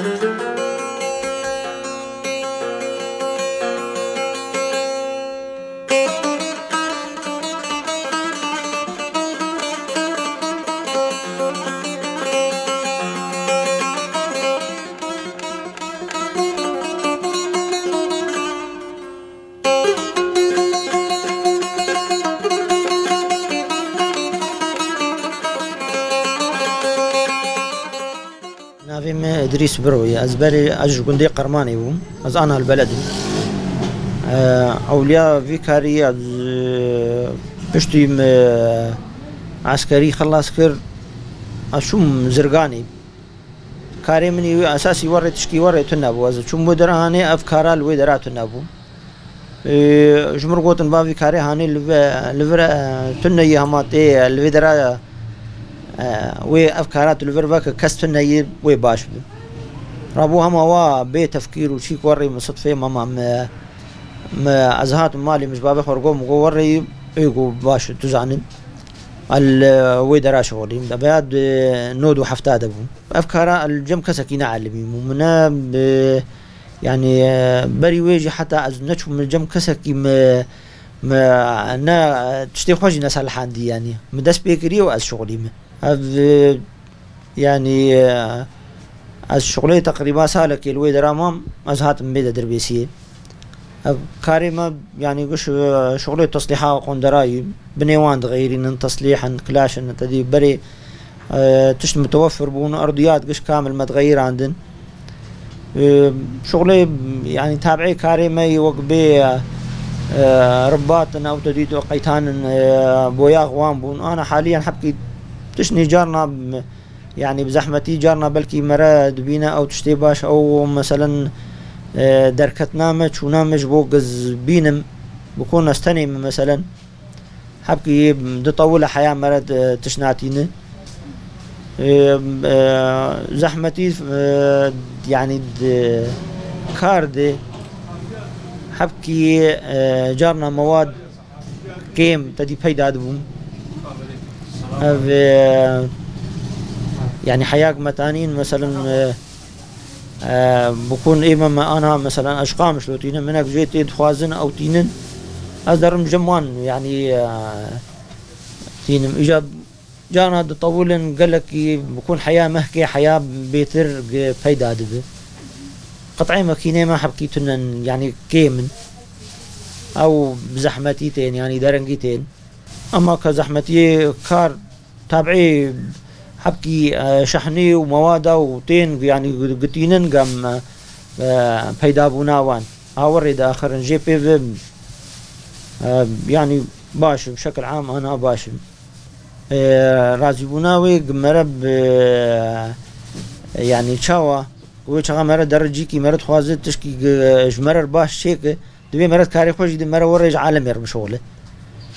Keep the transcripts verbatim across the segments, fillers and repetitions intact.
Navê min Îdrîs Biro ye. Ez berê, ez ji gundê Qermanê bûm. Ez ana li beled im. Ewliya vî karî ez, e, piştî min eskerî xelas kir, ez çûm Zirganê. Karê min î esasî werê tişkî werê tune bû. Ez çûm wê dera hanê, ev kara li wê dera tune bû. Ê, ji min re gotin, "Bavî karê hanê li ve-, li vir, e, tune yî hema tê, e, li vê dera, e, wê ev kara tu li vir veke, kes tune yî wê baş bi." Rabû hema wa bê tefkîr û çîk werê min sitfê mama me, me ez hatim malê min ji babê xwe re got, min got, "Werê ê got baş tu zanin." El, e, wê dera şixulîm. Debeya di nod û hefta de bûm. Ev kara el cem kesekî neelimî bû. Min ne bi Yani, e, berî wê jî heta ez neçûm min cem kesekî mi, mi ne, e, tiştê xwe jî neselihandî, yani. Mi dest pê kiriye û ez şixulî me. Ev, e, yani, e, ez şixulê teqrîba salekê li wê dera mam, ez hatim bê de Dirbêsiyê. Ev karê me, yani, giş, e, şixulê teslîha qonderayî, binê wan dixeyrînin, teslîh in, kilaş in, tedî berê, e, tişt mutewefir bûn, erdiyat giş kamil me dixeyrandin. E, şixulê, yani, tabiê karê me yî wek bê, e, ribat in, ew tedî qeytan in, e, boyax wan bûn. Ana haliyen hebkî tişt nî carna, Yani bi zehmetî carna belkî mere dibîne ew tiştê baş, ew meselen, e, derketina me, çûna me ji bo giz bînim, bi ku nestenê me meselen. Hebkî ditewile heya mere di-, tişt natîne. E, e, zehmetî, e, yani di kar de hebkî, e, carna mewad kêm te dî peyda dibûm. Ev, e, yani heyak me tanîn, meselen, e, e, bikun ê me, me ana, meselen, ez ji Qamişlo tînim, hinek jê tê dixwazin ew tînin. Ez derim cem wan, yani, e, tînim. Îja carna ditewilin gelekî bikun heya mehkê heya bêtir gi peyda dibi. Qit'ê makînê me hebkî tunen, yani kêm in. Ew bi zehmetî tên, yani derengî tên. Ema ke zehmetiyê kar tabiî hebkî, e, şehnî û mewada û tên, yani gitînin gem, e, peydabûna wan. Awerê diaxirin jê pê ve, e, yani baş in, bi şekil am ana baş in. E, razîbûna wê gi mere bi, yani çawa, wê çaxa mere dericîkî mere dixwaze tişkî gi-, ji mere baş çêke, Divê mere karê xwe jî di mere werê ji alemê re bişixule.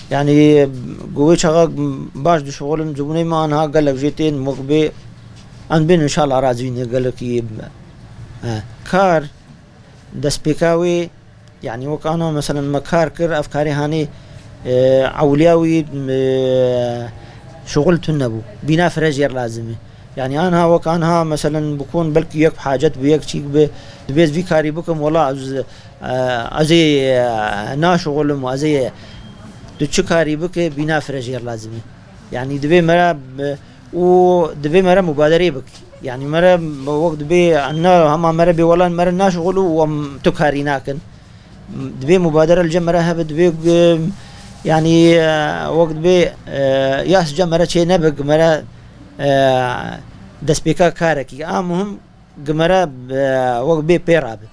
Yani, ku wê çaxa baş dişixulin, cibûnê me anha gelek jê tên wek bê, em bên inşallah razî ne gelekî, e, kar, destpêka wê, yani wek ana, meselen, me kar kir, ev karê hanê, e, ewliya wî, e, şixul tune bû. Bîna firejêr lazim e. Yani anha wek anha, meselen, bikun belkî yek hacet bi yek çîk bi, dibê ez vî karî bikim, wela ez, e, ez ê, e, naşixulim û ez ê, tu çi karî bike, bîna firejêr lazim e. Yani divê mere, e, û divê mere mubaderê bik. Yani mere wek dibê, ne hema mere bê, wela mere naşixul û em tu karî nakin. Divê mubadere li cem me re hebe, divê, e, yanî, e, wek dibê, e, ya ji cem me re çê nebe, gi me re, e, destpêka karekî. A muhim gi me re, e, wek bê pê rabe.